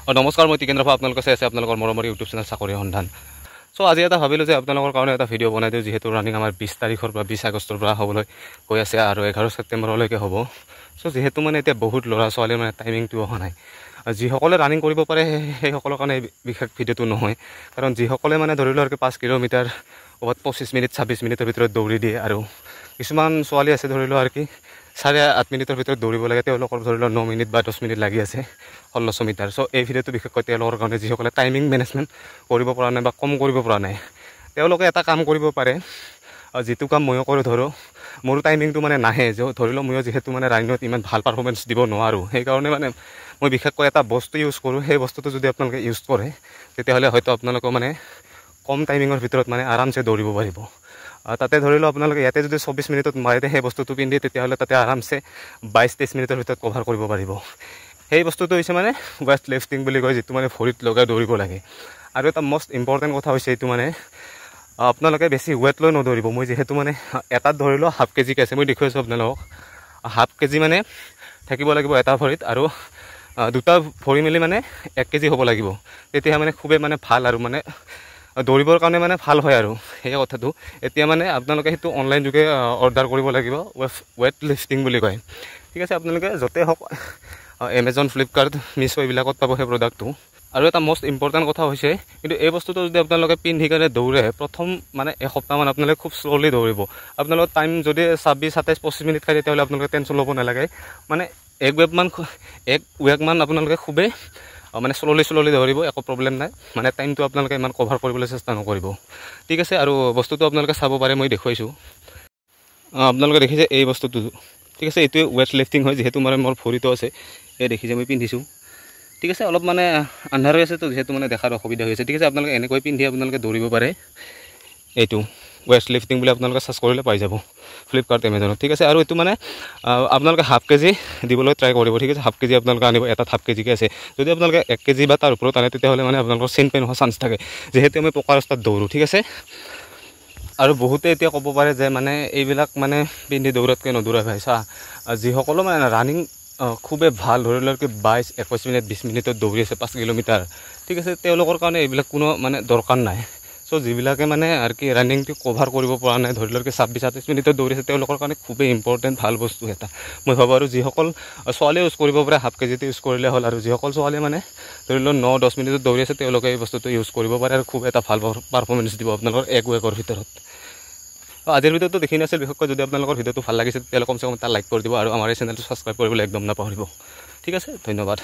নমস্কাৰ, মই টিকেন্দ্ৰ, আপোনালোকে চাই আছে আপোনালোকৰ মৰমৰ ইউটিউব চেনেল চাকৰি সন্ধান। চ' আজি এটা ভাবিলোঁ যে আপোনালোকৰ কাৰণে এটা ভিডিঅ' বনাই দিওঁ, যিহেতু ৰানিং আমাৰ 20 তাৰিখৰ পৰা 20 আগষ্টৰ পৰা হ'বলৈ গৈ আছে আৰু 11 ছেপ্টেম্বৰলৈকে হ'ব। চ' যিহেতু মানে এতিয়া বহুত ল'ৰা ছোৱালীৰ মানে টাইমিংটো অহা নাই, যিসকলে ৰানিং কৰিব পাৰে সেইসকলৰ কাৰণে বিশেষ ভিডিঅ'টো নহয়, কাৰণ যিসকলে মানে ধৰি লওক 5 কিলোমিটাৰ ক'ৰবাত 25 মিনিট 26 মিনিটৰ ভিতৰত দৌৰি দিয়ে, আৰু কিছুমান ছোৱালী আছে ধৰি লওক আৰু কি 8.5 মিনিটৰ ভিতৰত দৌৰিব লাগে, তেওঁলোকৰ ধৰি লওক 9 মিনিট বা 10 মিনিট লাগি আছে 1600 মিটাৰ। চ' এই ভিডিঅ'টো বিশেষকৈ তেওঁলোকৰ কাৰণে যিসকলে টাইমিং মেনেজমেণ্ট কৰিব পৰা নাই বা কম কৰিব পৰা নাই, তেওঁলোকে এটা কাম কৰিব পাৰে, যিটো কাম ময়ো কৰোঁ। ধৰোঁ মোৰো টাইমিংটো মানে নাহে, যে ধৰি লওক ময়ো যিহেতু মানে ৰানিঙত ইমান ভাল পাৰফৰ্মেঞ্চ দিব নোৱাৰোঁ, সেইকাৰণে মানে মই বিশেষকৈ এটা বস্তু ইউজ কৰোঁ। সেই বস্তুটো যদি আপোনালোকে ইউজ কৰে তেতিয়াহ'লে হয়তো আপোনালোকেও মানে কম টাইমিঙৰ ভিতৰত মানে আৰামছে দৌৰিব পাৰিব। তাতে ধৰি লওক আপোনালোকে ইয়াতে যদি 24 মিনিটত মাৰিতে সেই বস্তুটো পিন্ধি, তেতিয়াহ'লে তাতে আৰামছে 22-23 মিনিটৰ ভিতৰত কভাৰ কৰিব পাৰিব। সেই বস্তুটো হৈছে মানে ৱেষ্ট লিফটিং বুলি কয়, যিটো মানে ভৰিত লগাই দৌৰিব লাগে। আৰু এটা মষ্ট ইম্পৰ্টেণ্ট কথা হৈছে এইটো মানে আপোনালোকে বেছি ৱেট লৈ নদৌৰিব। মই যিহেতু মানে এটাত ধৰি লওক হাফ কেজিকৈ আছে, মই দেখুৱাইছোঁ আপোনালোকক, হাফ কেজি মানে থাকিব লাগিব এটা ভৰিত, আৰু দুটা ভৰি মেলি মানে 1 কেজি হ'ব লাগিব, তেতিয়া মানে খুবেই মানে ভাল আৰু মানে দৌৰিবৰ কাৰণে মানে ভাল হয়। আৰু সেই কথাটো এতিয়া মানে আপোনালোকে সেইটো অনলাইন যোগে অৰ্ডাৰ কৰিব লাগিব, ৱেট লিফটিং বুলি কয়। ঠিক আছে, আপোনালোকে য'তে হওক এমেজন, ফ্লিপকাৰ্ট, মিছ' এইবিলাকত পাব সেই প্ৰডাক্টটো। আৰু এটা মষ্ট ইম্পৰ্টেণ্ট কথা হৈছে কিন্তু এই বস্তুটো যদি আপোনালোকে পিন্ধি কাৰণে দৌৰে, প্ৰথম মানে এসপ্তাহমান আপোনালোকে খুব শ্ল'লি দৌৰিব। আপোনালোকৰ টাইম যদি 26, 27, 25 মিনিট খায়, তেতিয়াহ'লে আপোনালোকে টেনশ্যন ল'ব নালাগে। মানে এক ৱেকমান আপোনালোকে খুবেই মানে শ্ল'লি দৌৰিব, একো প্ৰব্লেম নাই। মানে টাইমটো আপোনালোকে ইমান কভাৰ কৰিবলৈ চেষ্টা নকৰিব, ঠিক আছে। আৰু বস্তুটো আপোনালোকে চাব পাৰে, মই দেখুৱাইছোঁ, আপোনালোকে দেখিছে এই বস্তুটো, ঠিক আছে। এইটোৱে ৱেট লিফটিং হয়, যিহেতু মানে মোৰ ভৰিটো আছে, এই দেখিছে মই পিন্ধিছোঁ, ঠিক আছে। অলপ মানে আন্ধাৰ হৈ আছে তো, যিহেতু মানে দেখাৰ অসুবিধা হৈ আছে, ঠিক আছে। আপোনালোকে এনেকৈ পিন্ধি আপোনালোকে দৌৰিব পাৰে। এইটো ৱেষ্ট লিফটিং বুলি আপোনালোকে চাৰ্চ কৰিলে পাই যাব ফ্লিপকাৰ্ট, এমেজনত, ঠিক আছে। আৰু এইটো মানে আপোনালোকে হাফ কেজি দিবলৈ ট্ৰাই কৰিব, ঠিক আছে। হাফ কেজি আপোনালোকে আনিব, এটাত হাফ কেজিকৈ আছে। যদি আপোনালোকে 1 কেজি বা তাৰ ওপৰত আনে, তেতিয়াহ'লে মানে আপোনালোকৰ চেইন পেইন হোৱাৰ চান্স থাকে, যিহেতু আমি পকা ৰাস্তাত দৌৰোঁ, ঠিক আছে। আৰু বহুতে এতিয়া ক'ব পাৰে যে মানে এইবিলাক মানে পিন্ধি দৌৰাতকৈ নদৌৰা ভাই। চা, যিসকলৰ মানে ৰানিং খুবেই ভাল, ধৰি লওক 22, 21 মিনিট, 20 মিনিটত দৌৰি আছে 5 কিলোমিটাৰ, ঠিক আছে, তেওঁলোকৰ কাৰণে এইবিলাক কোনো মানে দৰকাৰ নাই। চ' যিবিলাকে মানে আৰু কি ৰানিংটো কভাৰ কৰিব পৰা নাই, ধৰি লওক 26, 27 মিনিটত দৌৰিছে, তেওঁলোকৰ কাৰণে খুবেই ইম্পৰ্টেণ্ট ভাল বস্তু এটা মই ভাবোঁ। আৰু যিসকল ছোৱালীয়ে ইউজ কৰিব পাৰে, হাফ কেজিটো ইউজ কৰিলে হ'ল। আৰু যিসকল ছোৱালীয়ে মানে ধৰি লওক 9, 10 মিনিটত দৌৰি আছে, তেওঁলোকে এই বস্তুটো ইউজ কৰিব পাৰে আৰু খুব এটা ভাল পাৰফৰ্মেঞ্চ দিব আপোনালোকৰ এক ৱেকৰ ভিতৰত। আজিৰ ভিডিঅ'টো দেখি নাছিল, বিশেষকৈ যদি আপোনালোকৰ ভিডিঅ'টো ভাল লাগিছে তেতিয়াহ'লে কমচে কম এটা লাইক কৰি দিব, আৰু আমাৰ এই চেনেলটো ছাবস্ক্ৰাইব কৰিবলৈ একদম নাপাহৰিব, ঠিক আছে। ধন্যবাদ।